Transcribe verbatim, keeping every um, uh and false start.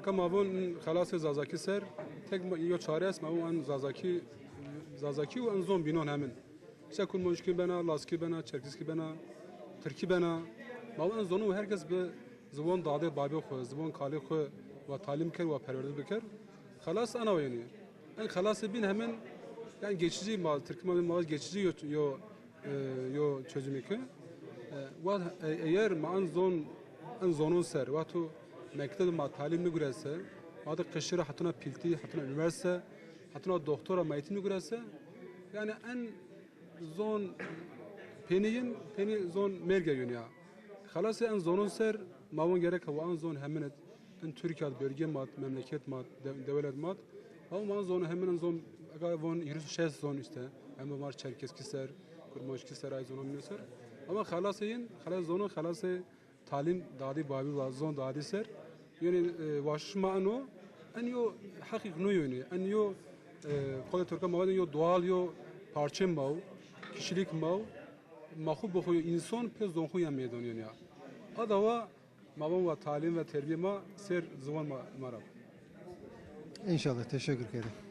Ka ma von xelasê Zazakî ser, tek ma, yo çare est, ma von en Zazakî, Zazakî û en zon bînon hemin. Se Kurmanckî bena, Lazkî bena, Çerkîskî bena, Tirkî bena. Ma von en zono û her kes bi ziwan dadê babê xwu, ziwan kalê xwu wa talîm ker, wa perwerde biker. Xelas ana wa yenî. En xelasê bîn hemin, yani geçici ma, Tirkî ma, ma geçici yo, yo e, yo çözümî ke. E, wa, e, eger ma en zon, en zonon ser, wexto mekteb ma talîm nigurese, ma de qeşî ra hetuna pîltî, hetuna unîversîte, hetuna doktora ma eğitim nigurese, yani en zon penî yin, penî zon merge yun ya. Xelasê en zonon ser, ma von gerek wa en zon hemin id, en Tirkîya d, bölge ma d, memleket ma d, de-, dewlet ma d. Ama ma en zon hemin en zon, ega von hîris û şeş zon îşte. Hem ma Çerkeskî ser, Kurmanckî ser, ay zonon mîno ser. Ama xelasê yin, xelasê zonon, xelasê talîm dadî babî wa zon dadî ser. Yani, e, waşiş ma eno, en yo heqîq no yönü, en yo, e, qolê Tirka ma vadin yo doğal yo parçe ma w, kişilik ma w, ma xwu bi xwu yo însan pê zon xwu ya meydan yönü ya. Adawa ma von wa talîm ve terbîye ma ser ziwan ma, ma ra. İnşallah, teşekkür ederim.